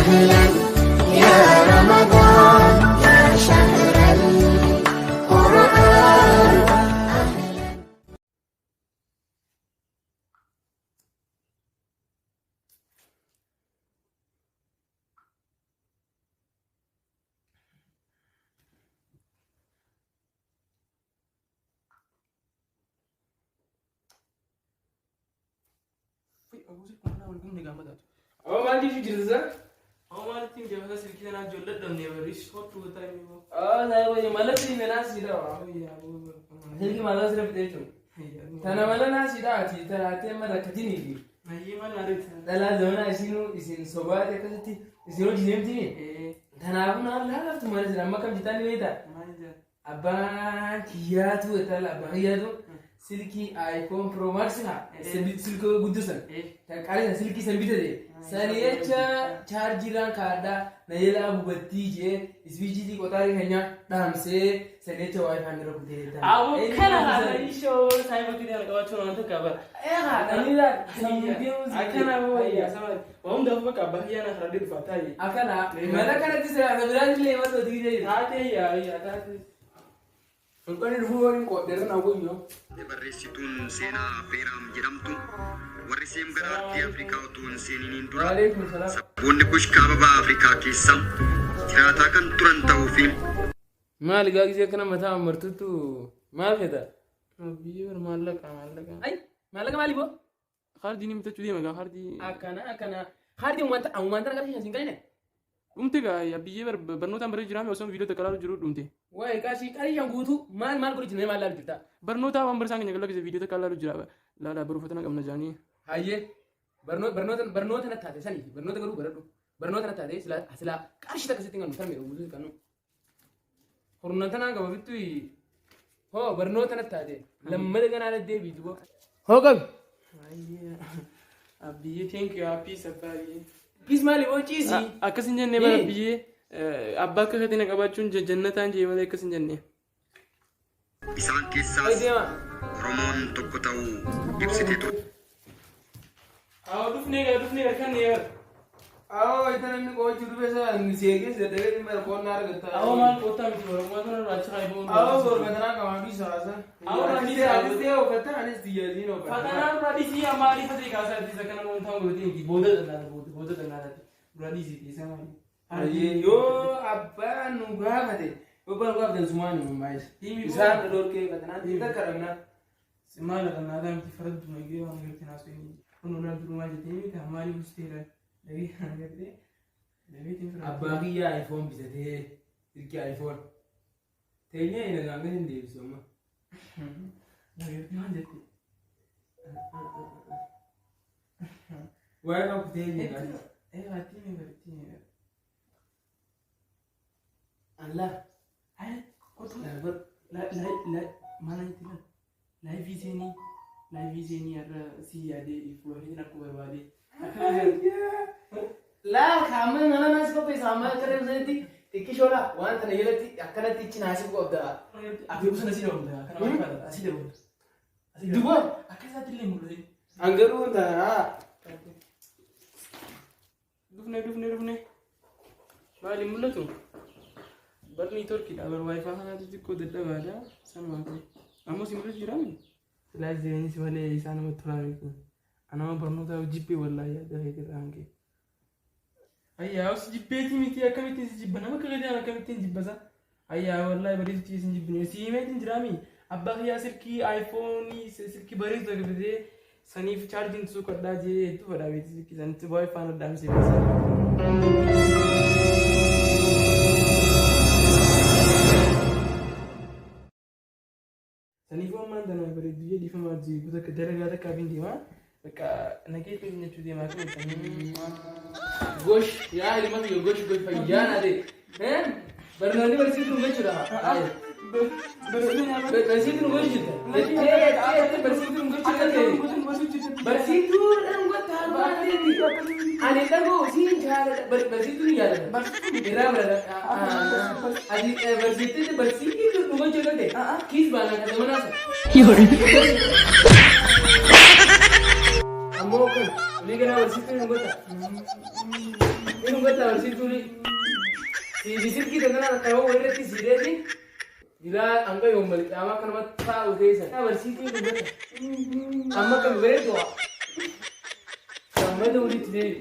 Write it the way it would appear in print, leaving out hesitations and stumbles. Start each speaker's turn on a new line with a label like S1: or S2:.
S1: أهلا يا رمضان يا شهر القرآن.
S2: Awwa maal jechuu jirta isaa?
S3: Awwa maalittiin jabata silkii tanaa ijoollee dhabnee barri short gotaa inni boo.
S2: Aa malatti manaa si dhawa. Silkii maallaa sira fitee jechuun. Tana mala naa si dhawa ati tana ati amma rakkatiniifi.
S3: Mayyee maal naa reetti?
S2: Dhalaa zamanaa isinuu isin sobaate akkasitti isin hojii deemtini. Kanaafuu naan laaftu malee sila amma kam jettaan ni beektaa?
S3: Maal jedhan?
S2: Abbaan kiyyaatu jettala abbaan kiyyaatu silkii iPhone Pro Max haa silkii guddoo san kan qaalii san silkii san bitate sani jecha chaarjiirraan kaadhaa na jalaa gubattii jee iswiichiitii qoxaarii keenyaa dhaamsee sani jecha waayifaan irra kutee jettaan.
S3: Awwa kana haala ishoo saayiba kiyyaa qabaachuun waan takka bara.
S2: Eegaa namni sammuu deemuu
S3: Akkana boo sama waan hundaafuu bakka abbaa kiyyaa na karaa dhufa taa'e.
S2: Akkana mana kanatti sirraa biraan illee mata diidee jira.
S3: Taatee yaa yaa taatee.
S2: Fulqanii dhufuu waliin qoodheera naa guyyoo.
S4: Barreessituun seenaa Feeraam jedhamtu warri Seem gara ardii Afrikaa utuu hin seeniniin dura
S2: Waalaikum salaam.
S4: saboonni Kush kaaba baha Afrikaa keessa jiraataa kan turan ta'uu fi
S2: Maali gaa gisee akkana mataa martuttu maal feeta?
S3: Biyyi bar maallaqa maallaqa.
S2: Ay maallaqa maali boo?
S3: Kaardii ni bitachuu deema gaa kaardii.
S2: Akkana akkana kaardii wanta wanta qarshii hin qabne.
S3: Dhumte gaa biyyee bar barnootaan baree jiraame osoo viidiyoo takka ilaalu jiru dhumte.
S2: Waa'ee qarshii qarshiin guutuu maal maal godhu maal laalu jirta?
S3: Barnootaa waan barsaan keenya galakkise viidiyoo takka ilaalu jira. Laala baruufatana qabna jaanii.
S2: Hayyee barnoota barnoota na taate sanii barnoota garuu baradhu barnoota na taate silaa silaa qarshii takka sitti hin qabnu tarmee guutuu hin qabnu. Hurna tanaan qaba bittu hoo barnoota na taate lammata ganaa deebiitu boo. Hoo qabi.
S3: Abbiyyee thank you peace abbaa biyyee.
S2: Peace maali boo ciisi.
S3: Akkas hin jenne bara biyyee abbaa akka keetii na qabaachuun jannataan jee malee akkas hin jenne.
S4: isaan
S2: Ay
S4: keessaas
S2: deema.
S4: Oromoon tokko ta'uu ibsitee turte.
S3: Awwa dhufnee gaa dhufnee harkaan yaa.
S2: Awwa ita namni qo'achuu dhufe sana ni seegee dadhabee dhimma qoonnaa argatta.
S3: Awwa maal qoottaa miti waraqaa kana irraa achi haa boonu.
S2: Awwa gorfatanaa qabaa fi saasa.
S3: Awwa
S2: Anis anis ta'e ooffatta anis xiyyatiin ooffatta.
S3: Fatanaa irraa dhisii amma ariifatee kaasaa ittisa kana wantaan godhatee miti booda dhannaata booda booda dhannaata dura dhisii dhiisa maali.
S2: Yoo abbaan nu gaafate yoo abbaan nu gaafate sumaan hin maayis. Isaan dhorkee fatanaa takka dhabnaa.
S3: Maal dhannaata miti faraddu magee waan gartee naasuu hin kun olaa jiru maal jettee miti maaliif usteera dhagee gartee dhageetiin fira.
S2: Abbaa kiyyaa iPhone bitatee silkii iPhone. Teenyee hin nagaan hin deebisu amma.
S3: Dhageetti maal jette?
S2: Waa'ee qabu teenyee gaafate.
S3: Eh, ati mee barti mee.
S2: Allah.
S3: Ay, kotu la la la maal itti la laayivii seenii laayivii seenii har'a si yaadee fuula keetiin akka barbaade.
S2: Laa kaamma mana naas qopheessa amma akka reebsanitti xiqqishoodha waan tana jalatti akkanatti ichi naasii qabda.
S3: Ati obsa asii dhabamta kana maal faata asii dhabamta.
S2: Duba
S3: Akka isaatti illee mul'ate.
S2: angaruu ta'a.
S3: Dhufne dhufne dhufne. Maali mul'atu? Barni torkiidha bar waayifaa kanaatu xiqqoo dadhabaadha sanumaa ta'e. Ammoo si mul'atu jiraami? Silaa jireenyi si malee isaa namatti tolaa miti. Anama barnoota jibbee wallaahi yaada keetirraa hanqee. Ayyaa os jibbeetii miti akkamittiin si jibba nama akka gatiin akkamittiin jibbasa. Ayyaa wallaahi bareedutti isin jibbine si himeetiin jiraami. Abbaa kiyyaa silkii aayifoonii silkii bareedu tokko bitee saniif chaarjiin suuqadhaa jee hedduu fadhaa beekti silkii sanitti waayifaan addaamsee beeksisa. Saniifuu ammaan tana bareedu jee dhiifama jibu takka dalagaa takkaaf hin deemaa. Bakka nageetiin jechuu deemaa kan
S2: Gosh yaa ilma kiyya gosh gosh fayyaa naa ta'e. Barnoonni barsiistuu nu gochuudha. Barsiistuu nu gochuudha. Jettee barsiistuu nu gochuudha. Barsiistuu nu gochuudha. Ani dhagoo siin jaalladha. Barsiistuu ni jaalladha. Irraa barata. Ati barsiistuu barsiistuu nu gochuudha ta'e. Kiis baanaa kan nama naasa. Ammoo kan olii ganaa barsiistuu nu gocha. Inni dhungatta barsiiftuuni. Siifi silkii tanaan akka yoo walirratti siideeti. Dilaa hanga yoom malqaamaa akkanumatti taa'u keessa. Barsiiftuu dhungatta. Amma akkami bareedu waa. Gammada walitti deebi.